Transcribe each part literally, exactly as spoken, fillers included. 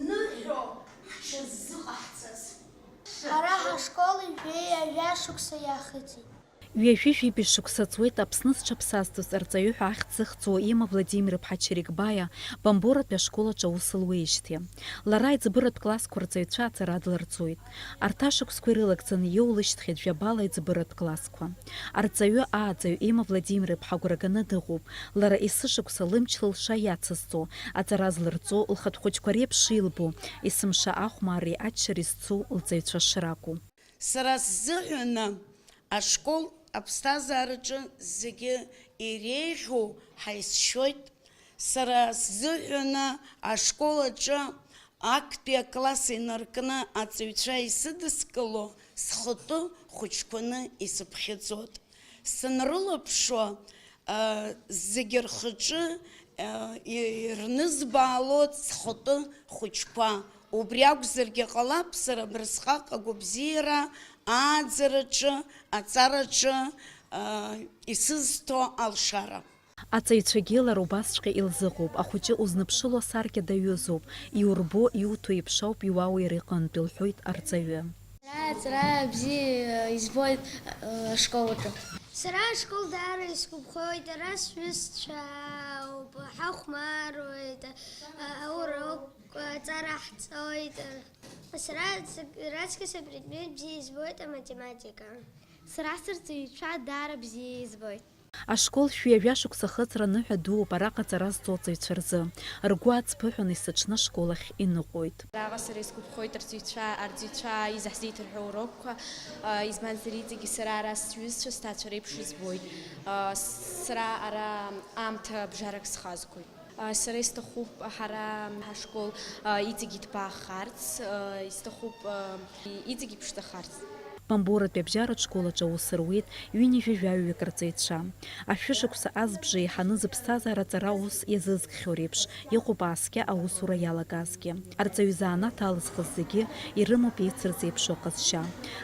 ныҳәо ҳҽазыҟаҳҵаз. Ҳара ҳашкол ҩажәи ҩажәа шықәса иахыҵит. Ҩажәи жәибжь шықәса ҵуеит Аԥсны зҽаԥсазтәыз арҵаҩы ҳәа ахьӡ зыхҵоу Ема Владимир-иԥҳа Чарикбаиа Бамборатәи ашкол аҿы аус луеижьҭеи. Лара аиҵбыратә классқәа рҵаҩцәа аҵара дларҵоит. Арҭ ашықәсқәа ирылагӡаны иоулышьҭхьеит жәабала аиҵбыратә классқәа. Арҵаҩы ааӡаҩ Ема Владимир-иԥҳа агәра ганы дыҟоуп, лара есышықәса лымч-лылша иацызҵо, аҵара злырҵо, лхатә хәыҷқәа реиԥш илбо, есымша ахәмарреи аччареи зцу лҵаҩцәа шракәу. Сара сзыҳәаны ашкол аԥсҭазаараҿы зегьы иреиӷьу ҳаизшьоит. Сара сзыҳәаны ашкол аҿы актәи акласс инаркны аҵаҩцәа исыдыскыло схатәы хәыҷқәаны исыԥхьаӡоит. Санрылаԥшуа, зегьы рхаҿы ирнызбаалоит схатәы хәыҷқәа. Убри акәзаргьы ҟалап сара абрысҟак агәабзиара ааӡараҿы, аҵараҿы исызҭо алшара. Аҵаҩцәагьы лара убасҵәҟьа илзыҟоуп, ахәыҷы узныԥшыло асаркьа даҩызоуп, иурбо, иуҭо еиԥш ауп иуаауа иара иҟынтә, илҳәоит арҵаҩы. Сара аҵара бзиа избоит ашкол аҿы. Сара ашкол даара исгәаԥхоит, ара сҩызцәа ауп, ҳахәмаруеит, аурок аҵара ҳҵоит. Сара раҵкыс апредмет бзиа избоит аматематика. Сара сырҵаҩцәа даара бзиа избоит. Ашкол шәҩажәа шықәса ахыҵра ныҳәа дууп араҟа аҵара зҵо аҵаҩцәа рзы. Ргәы ацԥыҳәаны есыҽны ашкол ахь иныҟәоит. Араҟа сара исгәаԥхоит арҵаҩцәа, арҵаҩцәа изаҳзеиҭарҳәо урокқәа, избанзар иҵегьы сара ара сҩызцәа сҭаацәа реиԥш избоит. Сара ара аамҭа бжарак схазгоит. Сара исҭахуп ҳара ҳашкол иҵегь иҭбаахарц, исҭахуп иҵегь иԥшӡахарц. Бамборатәи абжьаратә школ аҿы аус руеит ҩынҩажәи жәаҩык рҵаҩцәа. Ашәышықәса азбжа еиҳаны зыԥсҭазаара аҵара аус иазызкхьоу реиԥш иҟоуп ааскьа аусура иалагазгьы. Арҵаҩы занааҭ алызхыз зегьы ирымоуп еицырзеиԥшу аҟазшьа.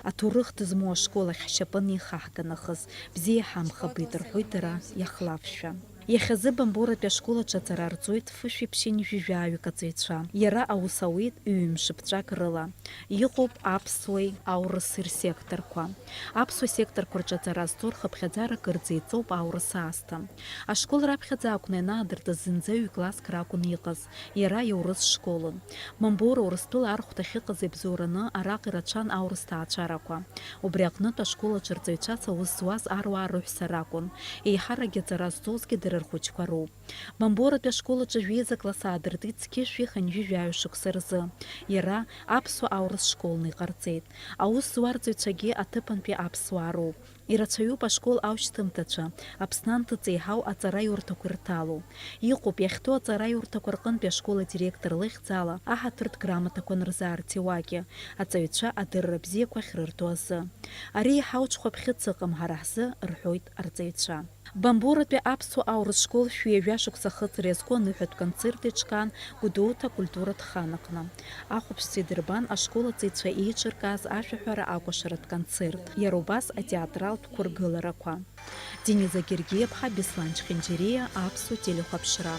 Аҭоурых дызмоу ашкол ахь ҳшьапы анеихаҳга нахыс, бзиа иҳамхабеит, рҳәоит дара иахлафшәа. Иахьазы Бамборатәи ашкол аҿы аҵара рҵоит фышәи ԥшьынҩажәи жәаҩык аҵаҩцәа. Иара аус ауеит ҩымш ԥҵәак рыла. Иҟоуп аԥсуеи аурыси рсекторқәа. Аԥсуа секторқәа рҿы аҵара зҵо рхыԥхьаӡара кырӡа иҵоуп аурыс аасҭа. Ашкол раԥхьаӡа акәны ианаадыртыз зынӡа ҩ-класск ракәын иҟаз, иара иаурыс школын. Бамбора Урыстәыла архәҭа ахьыҟаз ибзоураны араҟа ирацәан аурыс ҭаацәарақәа. Убри аҟнытә ашкол аҿы рҵаҩцәас аус зуаз аруаа рыҳәса ракәын. Еиҳаракгьы аҵара зҵозгьы дара рхәыҷқәа роуп. Бамборатәи ашкол аҿы жәеиза класс аадыртит зқьышәи хынҩажәи жәаҩа шықәса рзы. Иара аԥсуа-аурыс школны иҟарҵеит. Аус зуа рҵаҩцәагьы аҭыԥантәи аԥсуаа роуп. Ирацәаҩуп ашкол аушьҭымҭацәа, Аԥсны анҭыҵ еиҳау аҵараиурҭақәа ирҭало. Иҟоуп иахьтәоу аҵараиурҭақәа рҟынтәи ашкол адиректор лыхьӡала аҳаҭыртә грамотақәа анырзаарц иуагьы, аҵаҩцәа адырра бзиақәа ахьрырҭо азы. Ари еиҳау ҽхәаԥхьыӡ ыҟам ҳара ҳзы, рҳәоит арҵаҩцәа. Бамборатәи аԥсуа аурыс школ шәҩажәа шықәса ахыҵра иазку аныҳәатә концерт еиҿкаан Гәдоуҭа акультуратә хан аҟны. Ахәаԥшцәа идырбан ашкол аҵаҩцәа еиҿыркааз ашәаҳәара акәашаратә концерт, иара убас атеатралтә қәыргыларақәа. Дениза Гергиаԥҳа, Беслан Чхинџьириа, Аԥсуа телехәаԥшра.